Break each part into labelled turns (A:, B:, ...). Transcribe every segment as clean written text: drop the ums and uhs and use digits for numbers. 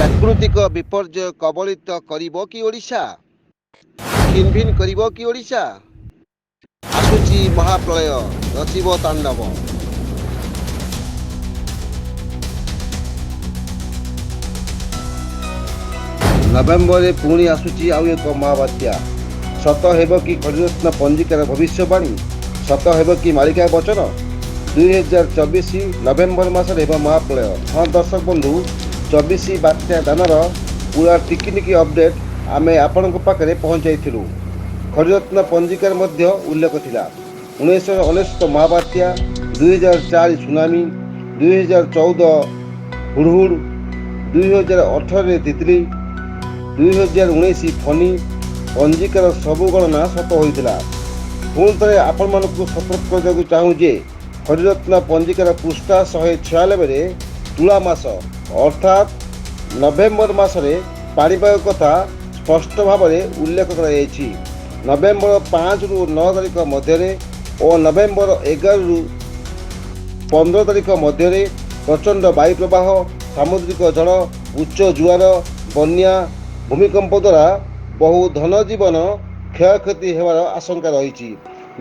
A: ପ୍ରାକୃତିକ ବିପର୍ଯ୍ୟୟ କବଳିତ କରିବ କି ଓଡ଼ିଶା? ଖିନଭିନ କରିବ କି ଓଡ଼ିଶା? ଆସୁଛି ମହାପ୍ରଳୟ, ରଚିବ ତାଣ୍ଡବ। ନଭେମ୍ବରରେ ପୁଣି ଆସୁଛି ଆଉ ଏକ ମହାବାତ୍ୟା। ସତ ହେବ କି ଖଡ଼ିରତ୍ନ ପଞ୍ଜିକାର ଭବିଷ୍ୟବାଣୀ? ସତ ହେବ କି ମାଳିକା ବଚନ? 2024 ନଭେମ୍ବର ମାସରେ ହେବ ମହାପ୍ରଳୟ। ହଁ ଦର୍ଶକ ବନ୍ଧୁ, 24 ବାତ୍ୟା ଦାନର ପୁରା ଟିକିନିକି ଅପଡେଟ୍ ଆମେ ଆପଣଙ୍କ ପାଖରେ ପହଞ୍ଚାଇଥିଲୁ। ଖଡ଼ିରତ୍ନ ପଞ୍ଜିକାରେ ମଧ୍ୟ ଉଲ୍ଲେଖ ଥିଲା। 1999 ମହାବାତ୍ୟା, 2004 ସୁନାମି, 2014 ହୁଡ଼ହୁଡ଼, 2018ରେ ତିତଲି, 2019 ଫନି, ପଞ୍ଜିକାର ସବୁ ଗଣନା ସତ ହୋଇଥିଲା। ପୁଣି ଥରେ ଆପଣମାନଙ୍କୁ ସତର୍କ କରିବାକୁ ଚାହୁଁ ଯେ ହରିରତ୍ନ ପଞ୍ଜିକାର ପୃଷ୍ଠା 196ରେ ତୁଳା ମାସ ଅର୍ଥାତ୍ ନଭେମ୍ବର ମାସରେ ପାଣିପାଗ କଥା ସ୍ପଷ୍ଟ ଭାବରେ ଉଲ୍ଲେଖ କରାଯାଇଛି। ନଭେମ୍ବର 5ରୁ 9 ତାରିଖ ମଧ୍ୟରେ ଓ ନଭେମ୍ବର 11ରୁ 15 ତାରିଖ ମଧ୍ୟରେ ପ୍ରଚଣ୍ଡ ବାୟୁ ପ୍ରବାହ, ସାମୁଦ୍ରିକ ଝଡ଼, ଉଚ୍ଚ ଜୁଆର, ବନ୍ୟା, ଭୂମିକମ୍ପ ଦ୍ୱାରା ବହୁ ଧନଜୀବନ କ୍ଷୟକ୍ଷତି ହେବାର ଆଶଙ୍କା ରହିଛି।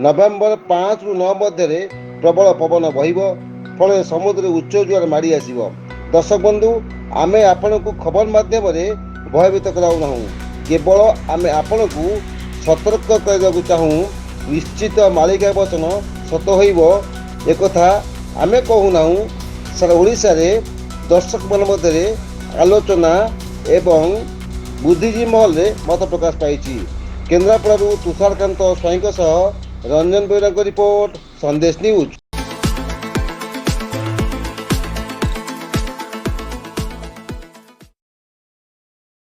A: ନଭେମ୍ବର 5ରୁ 9 ମଧ୍ୟରେ ପ୍ରବଳ ପବନ ବହିବ, ଫଳରେ ସମୁଦ୍ରରେ ଉଚ୍ଚ ଜୁଆର ମାଡ଼ି ଆସିବ। ଦର୍ଶକ ବନ୍ଧୁ, ଆମେ ଆପଣଙ୍କୁ ଖବର ମାଧ୍ୟମରେ ଭୟଭୀତ କରାଉନାହୁଁ, କେବଳ ଆମେ ଆପଣଙ୍କୁ ସତର୍କ କରିବାକୁ ଚାହୁଁ। ନିଶ୍ଚିତ ମାଳିକା ବଚନ ସତ ହୋଇବ ଏକଥା ଆମେ କହୁନାହୁଁ, ସାରା ଓଡ଼ିଶାରେ ଦର୍ଶକମାନଙ୍କ ମଧ୍ୟରେ ଆଲୋଚନା ଏବଂ ବୁଦ୍ଧିଜୀବୀ ମହଲରେ ମତ ପ୍ରକାଶ ପାଇଛି। କେନ୍ଦ୍ରାପଡ଼ାରୁ ତୁଷାରକାନ୍ତ ସ୍ୱାଇଁଙ୍କ ସହ ରଞ୍ଜନ ବେହେରାଙ୍କ ରିପୋର୍ଟ, ସନ୍ଦେଶ ନ୍ୟୁଜ୍।